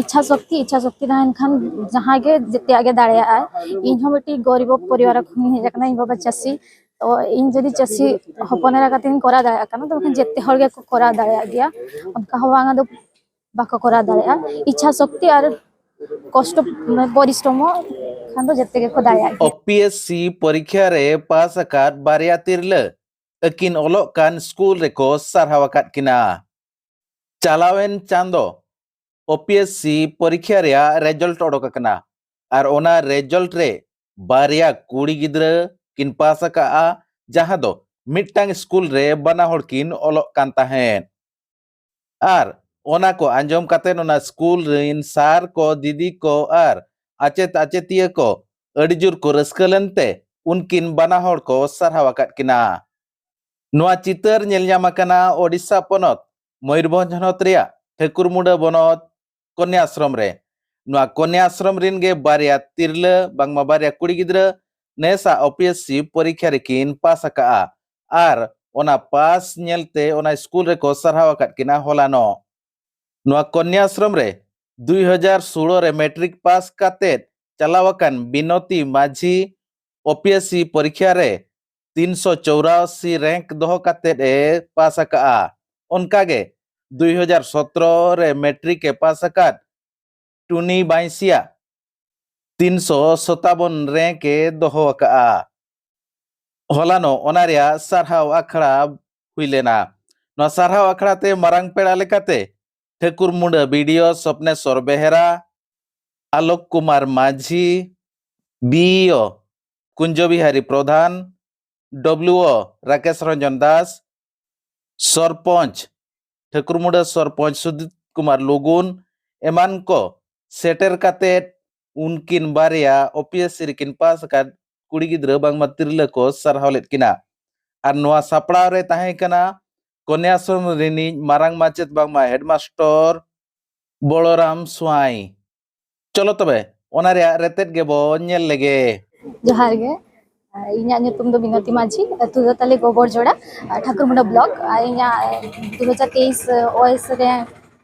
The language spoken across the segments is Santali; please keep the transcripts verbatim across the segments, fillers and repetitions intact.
ᱤᱪᱪᱷᱟ ᱥᱚᱠᱛᱤ, ᱤᱪᱪᱷᱟ ᱥᱚᱠᱛᱤ ᱛᱟᱦᱮᱱ ᱠᱷᱟᱱ ᱡᱟᱦᱟᱸᱭ ᱜᱮ ᱡᱮᱛᱮᱭᱟᱜ ᱜᱮ ᱫᱟᱲᱮᱭᱟᱜᱼᱟᱭ᱾ ᱤᱧ ᱦᱚᱸ ᱢᱤᱫᱴᱤᱡ ᱜᱚᱨᱤᱵ ᱯᱚᱨᱤᱵᱟᱨ ᱠᱷᱚᱱ ᱤᱧ ᱦᱮᱡ ᱟᱠᱟᱱᱟ, ᱤᱧ ᱵᱟᱵᱟ ᱪᱟᱹᱥᱤ᱾ ᱛᱚ ᱤᱧ ᱡᱩᱫᱤ ᱪᱟᱹᱥᱤ ᱦᱚᱯᱚᱱ ᱮᱨᱟ ᱠᱟᱛᱮᱧ ᱠᱚᱨᱟᱣ ᱫᱟᱲᱮᱭᱟᱜ ᱠᱟᱱᱟ, ᱛᱚ ᱢᱮᱱᱠᱷᱟᱱ ᱡᱮᱛᱮ ᱦᱚᱲ ᱜᱮᱠᱚ ᱠᱚᱨᱟᱣ ᱫᱟᱲᱮᱭᱟᱜ ᱜᱮᱭᱟ᱾ ᱚᱱᱠᱟ ᱦᱚᱸ ᱵᱟᱝ ᱟᱫᱚ ᱵᱟᱠᱚ ᱠᱚᱨᱟᱣ ᱫᱟᱲᱮᱭᱟᱜᱼᱟ᱾ ᱤᱪᱪᱷᱟ ᱥᱚᱠᱛᱤ ᱟᱨ ᱠᱚᱥᱴᱚ, ᱢᱟᱱᱮ ᱯᱚᱨᱤᱥᱨᱚᱢᱚᱜ ᱠᱷᱟᱱ ᱫᱚ ᱡᱮᱛᱮ ᱜᱮᱠᱚ ᱫᱟᱲᱮᱭᱟᱜ ᱜᱮᱭᱟ᱾ ᱳ ᱯᱤ ᱮᱥ ᱥᱤ ᱯᱚᱨᱤᱠᱷᱟ ᱨᱮ ᱯᱟᱥ ᱟᱠᱟᱫ ᱵᱟᱨᱭᱟ ᱛᱤᱨᱞᱟᱹ ᱟᱹᱠᱤᱱ ᱚᱞᱚᱜ ᱠᱟᱱ ᱥᱠᱩᱞ ᱨᱮᱠᱚ ᱥᱟᱨᱦᱟᱣ ᱟᱠᱟᱫ ᱠᱤᱱᱟ᱾ ᱪᱟᱞᱟᱣᱮᱱ ᱪᱟᱸᱫᱚ ᱳ ᱯᱤ ᱮᱥ ᱥᱤ ᱯᱚᱨᱤᱠᱷᱟ ᱨᱮᱭᱟᱜ ᱨᱮᱡᱟᱞᱴ ᱚᱰᱚᱠ ᱟᱠᱟᱱᱟ ᱟᱨ ᱚᱱᱟ ᱨᱮᱡᱟᱞᱴ ᱨᱮ ᱵᱟᱨᱭᱟ ᱠᱩᱲᱤ ᱜᱤᱫᱽᱨᱟᱹ ᱠᱤᱱ ᱯᱟᱥ ᱟᱠᱟᱫᱼᱟ, ᱡᱟᱦᱟᱸ ᱫᱚ ᱢᱤᱫᱴᱟᱝ ᱥᱠᱩᱞ ᱨᱮ ᱵᱟᱱᱟ ᱦᱚᱲ ᱠᱤᱱ ᱚᱞᱚᱜ ᱠᱟᱱ ᱛᱟᱦᱮᱸᱫ᱾ ᱟᱨ ᱚᱱᱟ ᱠᱚ ᱟᱸᱡᱚᱢ ᱠᱟᱛᱮ ᱚᱱᱟ ᱥᱠᱩᱞ ᱨᱮᱱ ᱥᱟᱨ ᱠᱚ, ᱫᱤᱫᱤ ᱠᱚ ᱟᱨ ᱟᱪᱮᱛ ᱟᱪᱮᱛᱤᱭᱟᱹ ᱠᱚ ᱟᱹᱰᱤ ᱡᱳᱨ ᱠᱚ ᱨᱟᱹᱥᱠᱟᱹ ᱞᱮᱱᱛᱮ ᱩᱱᱠᱤᱱ ᱵᱟᱱᱟ ᱦᱚᱲ ᱠᱚ ᱥᱟᱨᱦᱟᱣ ᱟᱠᱟᱫ ᱠᱤᱱᱟ᱾ ᱱᱚᱣᱟ ᱪᱤᱛᱟᱹᱨ ᱧᱮᱞ ᱧᱟᱢ ᱟᱠᱟᱱᱟ ᱳᱰᱤᱥᱟ ᱯᱚᱱᱚᱛ ᱢᱚᱭᱩᱨᱵᱷᱚᱸᱡᱽ ᱦᱚᱱᱚᱛ ᱨᱮᱭᱟᱜ ᱴᱷᱟᱹᱠᱩᱨᱢᱩᱰᱟᱹ ᱵᱚᱱᱚᱛ ᱠᱚᱱᱭᱟ ᱟᱥᱨᱚᱢ ᱨᱮ᱾ ᱱᱚᱣᱟ ᱠᱚᱱᱭᱟ ᱟᱥᱨᱚᱢ ᱨᱤᱱ ᱜᱮ ᱵᱟᱨᱭᱟ ᱛᱤᱨᱞᱟᱹ ᱵᱟᱝᱢᱟ ᱵᱟᱨᱭᱟ ᱠᱩᱲᱤ ᱜᱤᱫᱽᱨᱟᱹ ᱱᱮᱥᱟᱜ ᱳ ᱯᱤ ᱮᱥ ᱥᱤ ᱯᱚᱨᱤᱠᱷᱟ ᱨᱮᱠᱤᱱ ᱯᱟᱥ ᱟᱠᱟᱜᱼᱟ ᱟᱨ ᱚᱱᱟ ᱯᱟᱥ ᱧᱮᱞᱛᱮ ᱚᱱᱟ ᱥᱠᱩᱞ ᱨᱮᱠᱚ ᱥᱟᱨᱦᱟᱣ ᱟᱠᱟᱫ ᱠᱤᱱᱟ ᱦᱚᱞᱟᱱᱚᱜ᱾ ᱱᱚᱣᱟ ᱠᱚᱱᱭᱟ ᱟᱥᱨᱚᱢ ᱨᱮ ᱫᱩᱭ ᱦᱟᱡᱟᱨ ᱥᱳᱞᱳ ᱨᱮ ᱢᱮᱴᱨᱤᱠ ᱯᱟᱥ ᱠᱟᱛᱮᱫ ᱪᱟᱞᱟᱣ ᱟᱠᱟᱱ ᱵᱤᱱᱚᱛᱤ ᱢᱟᱹᱡᱷᱤ ᱳ ᱯᱤ ᱮᱥ ᱥᱤ ᱯᱚᱨᱤᱠᱷᱟ ᱨᱮ ᱛᱤᱱᱥᱚ ᱪᱚᱣᱨᱟᱥᱤ ᱨᱮᱝᱠ ᱫᱚᱦᱚ ᱠᱟᱛᱮᱫ ᱮ ᱯᱟᱥ ᱟᱠᱟᱜᱼᱟ᱾ ᱚᱱᱠᱟᱜᱮ ᱫᱩᱭ ᱦᱟᱡᱟᱨ ᱥᱚᱛᱨᱚ ᱨᱮ ᱢᱮᱴᱨᱤᱠ ᱮ ᱯᱟᱥ ᱟᱠᱟᱫ ᱴᱩᱱᱤ ᱵᱟᱸᱭᱥᱤᱭᱟ ᱛᱤᱱᱥᱚ ᱥᱚᱛᱟᱵᱚᱱ ᱨᱮᱝᱠ ᱮ ᱫᱚᱦᱚ ᱟᱠᱟᱜᱼᱟ᱾ ᱦᱚᱞᱟᱱᱚᱜ ᱚᱱᱟ ᱨᱮᱭᱟᱜ ᱥᱟᱨᱦᱟᱣ ᱟᱠᱷᱲᱟ ᱦᱩᱭ ᱞᱮᱱᱟ᱾ ᱱᱚᱣᱟ ᱥᱟᱨᱦᱟᱣ ᱟᱠᱷᱲᱟ ᱛᱮ ᱢᱟᱨᱟᱝ ᱯᱮᱲᱟ ᱞᱮᱠᱟᱛᱮ ᱴᱷᱟᱹᱠᱩᱨ ᱢᱩᱸᱰᱟᱹ ᱵᱤ ᱰᱤ ᱳ ᱥᱚᱯᱱᱮᱥᱚᱨ ᱵᱮᱦᱮᱨᱟ, ᱟᱞᱳᱠ ᱠᱩᱢᱟᱨ ᱢᱟᱹᱡᱷᱤ, ᱵᱤ ᱤ ᱳ ᱠᱩᱧᱡᱚ ᱵᱤᱦᱟᱨᱤ ᱯᱨᱚᱫᱷᱟᱱ, ᱰᱚᱵᱞᱤᱭᱩ ᱳ ᱨᱟᱠᱮᱥ ᱨᱚᱧᱡᱚᱱ ᱫᱟᱥ, ᱥᱚᱨᱯᱚᱧᱪ ᱴᱷᱟᱹᱠᱩᱨ ᱢᱩᱸᱰᱟᱹ ᱥᱚᱨᱯᱚᱧᱪ ᱥᱩᱫᱤᱛ ᱠᱩᱢᱟᱨ ᱞᱩᱜᱩᱱ ᱮᱢᱟᱱ ᱠᱚ ᱥᱮᱴᱮᱨ ᱠᱟᱛᱮᱫ ᱩᱱᱠᱤᱱ ᱵᱟᱨᱭᱟ ᱳ ᱯᱤ ᱮᱥ ᱥᱤ ᱨᱮᱠᱤᱱ ᱯᱟᱥ ᱟᱠᱟᱫ ᱠᱩᱲᱤ ᱜᱤᱫᱽᱨᱟᱹ ᱵᱟᱝᱢᱟ ᱛᱤᱨᱞᱟᱹ ᱠᱚ ᱥᱟᱨᱦᱟᱣ ᱞᱮᱫ ᱠᱤᱱᱟ᱾ ᱟᱨ ᱱᱚᱣᱟ ᱥᱟᱯᱲᱟᱣ ᱨᱮ ᱛᱟᱦᱮᱸ ᱠᱟᱱᱟ ᱠᱚᱱᱭᱟᱥᱨᱚᱢ ᱨᱤᱱᱤᱡ ᱢᱟᱨᱟᱝ ᱢᱟᱪᱮᱛ ᱵᱟᱝᱢᱟ ᱦᱮᱰᱢᱟᱥᱴᱚᱨ ᱵᱚᱲᱚᱨᱟᱢ ᱥᱣᱟᱭ᱾ ᱪᱚᱞᱚ ᱛᱚᱵᱮ ᱚᱱᱟ ᱨᱮᱭᱟᱜ ᱨᱮᱛᱮᱫ ᱜᱮᱵᱚ ᱧᱮᱞ ᱞᱮᱜᱮ᱾ ᱡᱚᱦᱟᱨ ᱜᱮ᱾ ᱤᱧᱟᱹᱜ ᱧᱩᱛᱩᱢ ᱫᱚ ᱵᱤᱱᱚᱛᱤ ᱢᱟᱹᱡᱷᱤ, ᱟᱹᱛᱩ ᱫᱚ ᱛᱟᱞᱮ ᱜᱚᱵᱚᱨᱡᱚᱲᱟ, ᱴᱷᱟᱹᱠᱩᱨᱢᱩᱸᱰᱟ ᱵᱞᱚᱠ᱾ ᱟᱨ ᱤᱧᱟᱹᱜ ᱫᱩ ᱦᱟᱡᱟᱨ ᱛᱮᱭᱤᱥ ᱳᱭᱮᱥ ᱨᱮ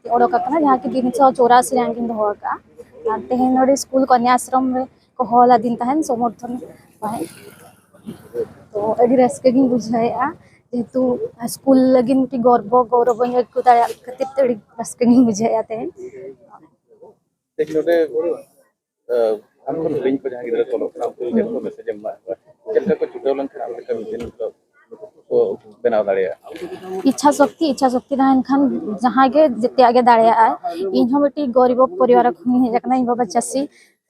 ᱚᱰᱚᱠ ᱟᱠᱟᱱᱟ, ᱡᱟᱦᱟᱸ ᱠᱤ ᱛᱤᱱᱥᱚ ᱪᱚᱣᱨᱟᱥᱤ rank ᱤᱧ ᱫᱚᱦᱚ ᱟᱠᱟᱫᱼᱟ᱾ ᱟᱨ ᱛᱮᱦᱮᱧ ᱱᱚᱰᱮ ᱥᱠᱩᱞ ᱠᱚᱱᱭᱟ ᱟᱥᱨᱚᱢ ᱨᱮ ᱠᱚ ᱦᱚᱦᱚ ᱟᱹᱫᱤᱧ ᱛᱟᱦᱮᱸᱱ ᱥᱚᱢᱚᱨᱛᱷᱚᱱ ᱛᱟᱦᱮᱸᱫ᱾ ᱛᱚ ᱟᱹᱰᱤ ᱨᱟᱹᱥᱠᱟᱹ ᱜᱤᱧ ᱵᱩᱡᱷᱟᱹᱣᱮᱫᱼᱟ, ᱡᱮᱦᱮᱛᱩ ᱥᱠᱩᱞ ᱞᱟᱹᱜᱤᱫ ᱢᱤᱫᱴᱤᱡ ᱜᱚᱨᱵᱚ ᱜᱚᱨᱚᱵ ᱤᱧ ᱟᱹᱭᱠᱟᱹᱣ ᱫᱟᱲᱮᱭᱟᱜ ᱠᱷᱟᱹᱛᱤᱨ ᱛᱮ ᱟᱹᱰᱤ ᱨᱟᱹᱥᱠᱟᱹ ᱜᱤᱧ ᱵᱩᱡᱷᱟᱹᱣᱮᱫᱼᱟ ᱛᱮᱦᱮᱧ᱾ ᱛᱮᱦᱮᱧ ᱱᱚᱰᱮ ᱟᱢ ᱠᱷᱚᱱ ᱦᱩᱰᱤᱧ ᱠᱚ ᱡᱟᱦᱟᱸ ᱜᱤᱫᱽᱨᱟᱹ ᱠᱚ ᱚᱞᱚᱜ ᱠᱟᱱᱟ, ᱩᱱᱠᱩ ᱪᱮᱫ ᱠᱚ ᱢᱮᱥᱮᱡᱽ ᱮᱢ ᱮᱢᱟ ᱠᱚᱣᱟ? ᱪᱮᱫ ᱞᱮᱠᱟ ᱠᱚ ᱪᱷᱩᱴᱟᱹᱣ ᱞᱮᱱᱠᱷᱟᱱ ᱟᱢ ᱞᱮᱠᱟ ᱢᱤᱫ ᱫᱤᱱ ᱦᱤᱞᱳᱜ ᱠᱚ ᱵᱮᱱᱟᱣ ᱫᱟᱲᱮᱭᱟᱜᱼᱟ? ᱤᱪᱪᱷᱟ ᱥᱚᱠᱛᱤ, ᱤᱪᱪᱷᱟ ᱥᱚᱠᱛᱤ ᱛᱟᱦᱮᱱ ᱠᱷᱟᱱ ᱡᱟᱦᱟᱸᱭ ᱜᱮ ᱡᱮᱛᱮᱭᱟᱜ ᱜᱮ ᱫᱟᱲᱮᱭᱟᱜᱼᱟᱭ᱾ ᱤᱧ ᱦᱚᱸ ᱢᱤᱫᱴᱤᱡ ᱜᱚᱨᱤᱵ ᱯᱚᱨᱤᱵᱟᱨ ᱠᱷᱚᱱᱤᱧ ᱦᱮᱡ ᱟᱠᱟᱱᱟ, ᱤᱧ ᱵᱟᱵᱟ ᱪᱟᱹᱥᱤ᱾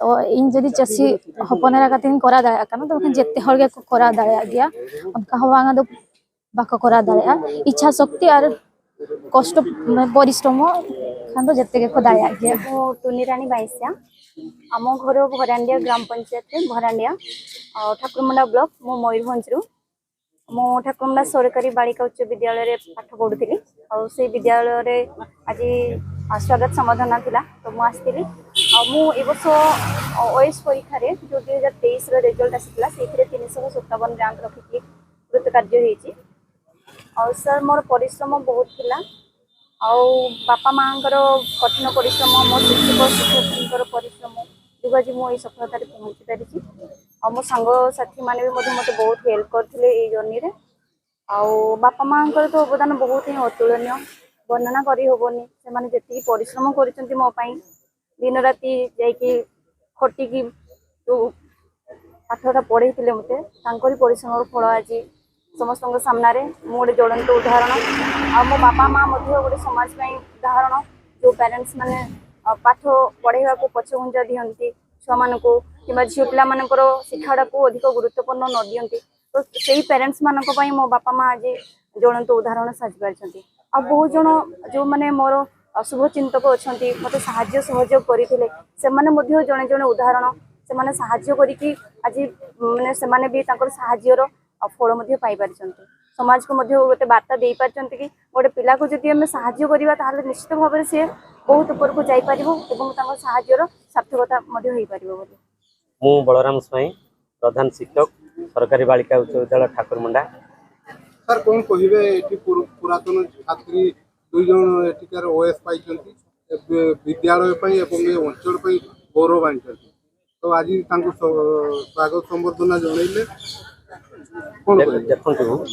ᱛᱚ ᱤᱧ ᱡᱩᱫᱤ ᱪᱟᱹᱥᱤ ᱦᱚᱯᱚᱱ ᱮᱨᱟ ᱠᱟᱛᱮᱧ ᱠᱚᱨᱟᱣ ᱫᱟᱲᱮᱭᱟᱜ ᱠᱟᱱᱟ, ᱛᱚ ᱡᱮᱛᱮ ᱦᱚᱲ ᱜᱮᱠᱚ ᱠᱚᱨᱟᱣ ᱫᱟᱲᱮᱭᱟᱜ ᱜᱮᱭᱟ᱾ ᱚᱱᱠᱟ ᱦᱚᱸ ᱵᱟᱝ ᱟᱫᱚ ᱵᱟᱠᱚ ᱠᱚᱨᱟᱣ ᱫᱟᱲᱮᱭᱟᱜᱼᱟ᱾ ᱤᱪᱪᱷᱟ ᱥᱚᱠᱛᱤ ᱟᱨ ᱠᱚᱥᱴᱚ, ᱢᱟᱱᱮ ᱯᱚᱨᱤᱥᱨᱚᱢᱚᱜ ᱠᱷᱟᱱ ᱫᱚ ᱡᱮᱛᱮ ᱜᱮᱠᱚ ᱫᱟᱲᱮᱭᱟᱜ ᱜᱮᱭᱟ᱾ ମୁଁ ଟୁନି ରାଣୀ ବାଇଶିଆ। ଆମ ଘର ଭରାଣ୍ଡିଆ ଗ୍ରାମ ପଞ୍ଚାୟତରେ, ଭରାଣ୍ଡିଆ, ଅ, ଠାକୁରମୁଣ୍ଡା ବ୍ଲକ। ମୁଁ ମୟୂରଭଞ୍ଜରୁ। ମୁଁ ଠାକୁରମୁଣ୍ଡା ସରକାରୀ ବାଳିକା ଉଚ୍ଚ ବିଦ୍ୟାଳୟରେ ପାଠ ପଢ଼ୁଥିଲି। ଆଉ ସେଇ ବିଦ୍ୟାଳୟରେ ଆଜି, ଅ, ସ୍ୱାଗତ ସମ୍ବର୍ଦ୍ଧନା ଥିଲା, ତ ମୁଁ ଆସିଥିଲି। ଆଉ ମୁଁ ଏ ବର୍ଷ, ଅ, ଓଏସ୍ ପରୀକ୍ଷାରେ ଯେଉଁ ଦୁଇ ହଜାର ତେଇଶର ରେଜଲ୍ଟ ଆସିଥିଲା, ସେଇଥିରେ ତିନିଶହ ସତାବନ ରାଙ୍କ ରଖିକି କୃତକାର୍ଯ୍ୟ ହେଇଛି। ଆଉ ସାର୍, ମୋର ପରିଶ୍ରମ ବହୁତ ଥିଲା। ଆଉ ବାପା ମାଆଙ୍କର କଠିନ ପରିଶ୍ରମ, ମୋ ଶିକ୍ଷକ ଶିକ୍ଷୟିତ୍ରୀଙ୍କର ପରିଶ୍ରମ ଯୋଗୁଁ ଆଜି ମୁଁ ଏଇ ସଫଳତାରେ ପହଞ୍ଚି ପାରିଛି। ଆଉ ମୋ ସାଙ୍ଗସାଥିମାନେ ବି ମଧ୍ୟ ମୋତେ ବହୁତ ହେଲ୍ପ କରିଥିଲେ ଏଇ ଜର୍ଣ୍ଣିରେ। ଆଉ ବାପା ମାଆଙ୍କର ତ ଅବଦାନ ବହୁତ ହିଁ ଅତୁଳନୀୟ, ବର୍ଣ୍ଣନା କରି ହେବନି। ସେମାନେ ଯେତିକି ପରିଶ୍ରମ କରିଛନ୍ତି ମୋ ପାଇଁ, ଦିନ ରାତି ଯାଇକି ଖଟିକି ଯେଉଁ ପାଠଟା ପଢ଼େଇଥିଲେ ମୋତେ, ତାଙ୍କରି ପରିଶ୍ରମର ଫଳ ଆଜି ସମସ୍ତଙ୍କ ସାମ୍ନାରେ ମୁଁ ଗୋଟେ ଜ୍ୱଳନ୍ତ ଉଦାହରଣ। ଆଉ ମୋ ବାପା ମା ମଧ୍ୟ ଗୋଟେ ସମାଜ ପାଇଁ ଉଦାହରଣ। ଯେଉଁ ପ୍ୟାରେଣ୍ଟସ୍ ମାନେ, ଅ, ପାଠ ପଢ଼େଇବାକୁ ପଛଘୁଞ୍ଚା ଦିଅନ୍ତି ଛୁଆମାନଙ୍କୁ, କିମ୍ବା ଝିଅ ପିଲାମାନଙ୍କର ଶିକ୍ଷାଟାକୁ ଅଧିକ ଗୁରୁତ୍ୱପୂର୍ଣ୍ଣ ନ ଦିଅନ୍ତି, ତ ସେଇ ପ୍ୟାରେଣ୍ଟସ୍ ମାନଙ୍କ ପାଇଁ ମୋ ବାପା ମା ଆଜି ଜ୍ୱଳନ୍ତ ଉଦାହରଣ ସାଜିପାରିଛନ୍ତି। ଆଉ ବହୁତ ଜଣ ଯେଉଁମାନେ ମୋର, ଅ, ଶୁଭ ଚିନ୍ତକ ଅଛନ୍ତି, ମୋତେ ସାହାଯ୍ୟ ସହଯୋଗ କରିଥିଲେ, ସେମାନେ ମଧ୍ୟ ଜଣେ ଜଣେ ଉଦାହରଣ। ସେମାନେ ସାହାଯ୍ୟ କରିକି ଆଜି, ମାନେ, ସେମାନେ ବି ତାଙ୍କର ସାହାଯ୍ୟର, ଅ, ଫଳ ମଧ୍ୟ ପାଇପାରିଛନ୍ତି। ସମାଜକୁ ମଧ୍ୟ ଗୋଟେ ବାର୍ତ୍ତା ଦେଇପାରିଛନ୍ତି କି ଗୋଟେ ପିଲାକୁ ଯଦି ଆମେ ସାହାଯ୍ୟ କରିବା, ତାହେଲେ ନିଶ୍ଚିତ ଭାବରେ ସିଏ ବହୁତ ଉପରକୁ ଯାଇପାରିବ ଏବଂ ତାଙ୍କ ସାହାଯ୍ୟର ସାର୍ଥକତା ମଧ୍ୟ ହେଇପାରିବ ବୋଲି। ମୁଁ ବଳରାମ ସ୍ୱାଇଁ, ପ୍ରଧାନ ଶିକ୍ଷକ, ସରକାରୀ ବାଳିକା ଉଚ୍ଚ ବିଦ୍ୟାଳୟ ଠାକୁରମୁଣ୍ଡା। ସାର୍, କ'ଣ କହିବେ? ଏଠି ପୁର- ପୁରାତନ ଛାତ୍ରୀ ଦୁଇ ଜଣ ଏଠିକାର ଓଏସ୍ ପାଇଛନ୍ତି, ଏବେ ବିଦ୍ୟାଳୟ ପାଇଁ ଏବଂ ଏ ଅଞ୍ଚଳ ପାଇଁ ଗୌରବ ଆଣିଛନ୍ତି। ତ ଆଜି ତାଙ୍କୁ ସ- ସ୍ୱାଗତ ସମ୍ବର୍ଦ୍ଧନା ଜଣେଇଲେ କ'ଣ କହିବେ? ଦେଖନ୍ତୁ,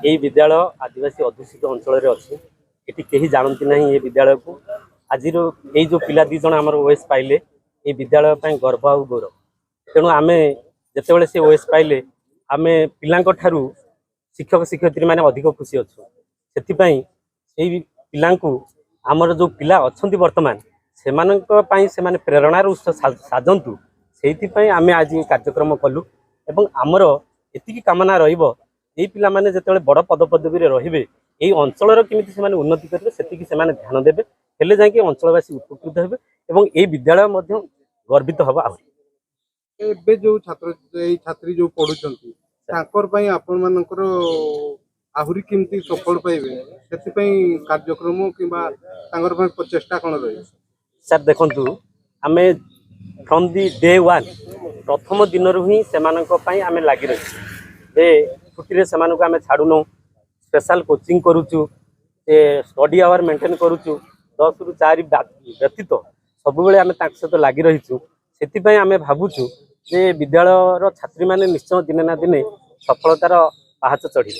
ଏଇ ବିଦ୍ୟାଳୟ ଆଦିବାସୀ ଅଧ୍ୟୁଷିତ ଅଞ୍ଚଳରେ ଅଛି। ଏଠି କେହି ଜାଣନ୍ତି ନାହିଁ ଏ ବିଦ୍ୟାଳୟକୁ। ଆଜିର ଏଇ ଯୋଉ ପିଲା ଦି ଜଣ ଆମର ଓଏସ୍ ପାଇଲେ, ଏଇ ବିଦ୍ୟାଳୟ ପାଇଁ ଗର୍ବ ଆଉ ଗୌରବ। ତେଣୁ ଆମେ ଯେତେବେଳେ ସେ ଓଏସ୍ ପାଇଲେ, ଆମେ ପିଲାଙ୍କ ଠାରୁ ଶିକ୍ଷକ ଶିକ୍ଷୟିତ୍ରୀମାନେ ଅଧିକ ଖୁସି ଅଛୁ। ସେଥିପାଇଁ ଏଇ ପିଲାଙ୍କୁ, ଆମର ଯୋଉ ପିଲା ଅଛନ୍ତି ବର୍ତ୍ତମାନ, ସେମାନଙ୍କ ପାଇଁ ସେମାନେ ପ୍ରେରଣାର ଉତ୍ସ ସା- ସାଜନ୍ତୁ, ସେଇଥିପାଇଁ ଆମେ ଆଜି ଏ କାର୍ଯ୍ୟକ୍ରମ କଲୁ। ଏବଂ ଆମର ଏତିକି କାମନା ରହିବ, ଏଇ ପିଲାମାନେ ଯେତେବେଳେ ବଡ଼ ପଦପଦବୀରେ ରହିବେ, ଏଇ ଅଞ୍ଚଳର କେମିତି ସେମାନେ ଉନ୍ନତି କରିବେ, ସେତିକି ସେମାନେ ଧ୍ୟାନ ଦେବେ। ହେଲେ ଯାଇକି ଅଞ୍ଚଳବାସୀ ଉପକୃତ ହେବେ ଏବଂ ଏଇ ବିଦ୍ୟାଳୟ ମଧ୍ୟ ଗର୍ବିତ ହେବ ଆହୁରି। ଏବେ ଯୋଉ ଛାତ୍ର, ଏଇ ଛାତ୍ରୀ ଯୋଉ ପଢୁଛନ୍ତି, ତାଙ୍କର ପାଇଁ ଆପଣମାନଙ୍କର ଆହୁରି କେମିତି ସଫଳ ପାଇବେ, ସେଥିପାଇଁ କାର୍ଯ୍ୟକ୍ରମ କିମ୍ବା ତାଙ୍କର ପାଇଁ ପ୍ରଚେଷ୍ଟା କ'ଣ ରହିବ? ସାର୍, ଦେଖନ୍ତୁ, ଆମେ ଫ୍ରମ୍ ଦି ଡେ ୱାନ୍, ପ୍ରଥମ ଦିନରୁ ହିଁ ସେମାନଙ୍କ ପାଇଁ ଆମେ ଲାଗି ରହିଛୁ। ଯେ ଛୁଟିରେ ସେମାନଙ୍କୁ ଆମେ ଛାଡ଼ୁନୁ, ସ୍ପେଶାଲ କୋଚିଂ କରୁଛୁ, ଯେ ଷ୍ଟଡି ଆୱାର ମେଣ୍ଟେନ୍ କରୁଛୁ। ଦଶରୁ ଚାରି ବା- ବ୍ୟତୀତ ସବୁବେଳେ ଆମେ ତାଙ୍କ ସହିତ ଲାଗି ରହିଛୁ। ସେଥିପାଇଁ ଆମେ ଭାବୁଛୁ ଯେ ବିଦ୍ୟାଳୟର ଛାତ୍ରୀମାନେ ନିଶ୍ଚୟ ଦିନେ ନା ଦିନେ ସଫଳତାର ପାହାଚ ଚଢ଼ିବେ।